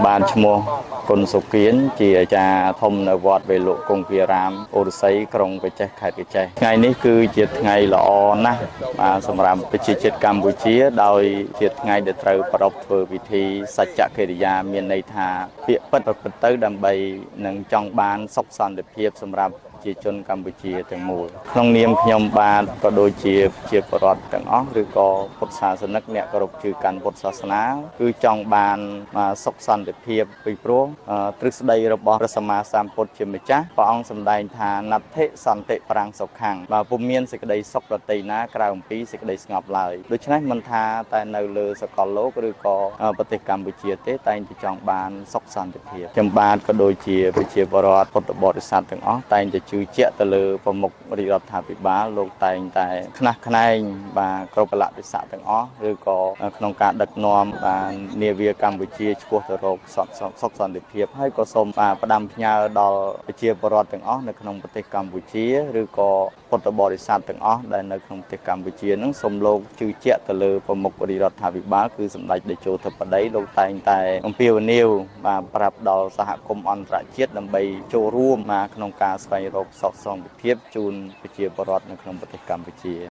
បានឈ្មោះគុណសុគៀនជាអាចារ្យធំនៅវត្តវេលុគង្គារាមអូរស័យក្រុងក្រចេះខេត្តក្រចេះថ្ងៃនេះគឺជាថ្ងៃល្អណាស់បាទសម្រាប់ប្រជាជាតិកម្ពុជាដោយជាថ្ងៃដែលត្រូវប្រារព្ធធ្វើពិធីសច្ចកិរិយាមានន័យថាពាក្យពិតប្រព្រឹត្តទៅដើម្បីនឹងចង់បានសុខសន្តិភាពសម្រាប់ប្រជាជនកម្ពុជាទាំងមូលក្នុងនាមខ្ញុំបាទក៏ដូចជាប្រជាពលរដ្ឋទាំងអស់ឬក៏ពុទ្ធសាសនិកអ្នកគោរពជឿកាន់ពុទ្ធសាសនាគឺចង់បានសុខសន្តិភាពពីព្រោះទ្រឹស្ដីរបស់ព្រះសម្មាសម្ពុទ្ធជាម្ចាស់ព្រះអង្គសម្ដែងថាណដ្ឋិសន្តិប្រាំងសុខំបាទពុំមានសេចក្តីសុខដទៃណាក្រៅអំពីសេចក្តីស្ងប់ឡើយដូច្នេះមិនថាតែនៅលើសកលលោកឬក៏ប្រទេសកម្ពុជាទេតែងតែចង់បានសុខសន្តិភាពខ្ញុំបាទក៏ដូចជាប្រជាពលរដ្ឋពុទ្ធបរិស័ទទាំងអស់តែងតែជឿជាក់ទៅលើប្រមុខរាជរដ្ឋាភិបាលលោកតែងតែខ្នះខ្នែងបាទគ្រប់កលៈទេសៈទាំងអស់ឬក៏ក្នុងការដឹកនាំបាទនាវាកម្ពុជាឆ្ពោះទៅរកសុខសន្តិភាពហើយក៏សូមបាទផ្ដាំផ្ញើដល់ប្រជាពលរដ្ឋទាំងអស់នៅក្នុងប្រទេសកម្ពុជាឬក៏ពុទ្ធបរិស័ទទាំងអស់ដែលនៅក្នុងប្រទេសកម្ពុជានឹងសូមលោកជឿជាក់ទៅលើប្រមុខរាជរដ្ឋាភិបាលគឺសម្ដេចតេជោធិបតីលោកតែងតែអំពាវនាវបាទប្រាប់ដល់សហគមន៍អន្តរជាតិដើម្បីចូលរួមបាទក្នុងការស្វែងរកសុខសន្តិភាពជូនប្រជាពលរដ្ឋនៅក្នុងប្រទេសកម្ពុជា។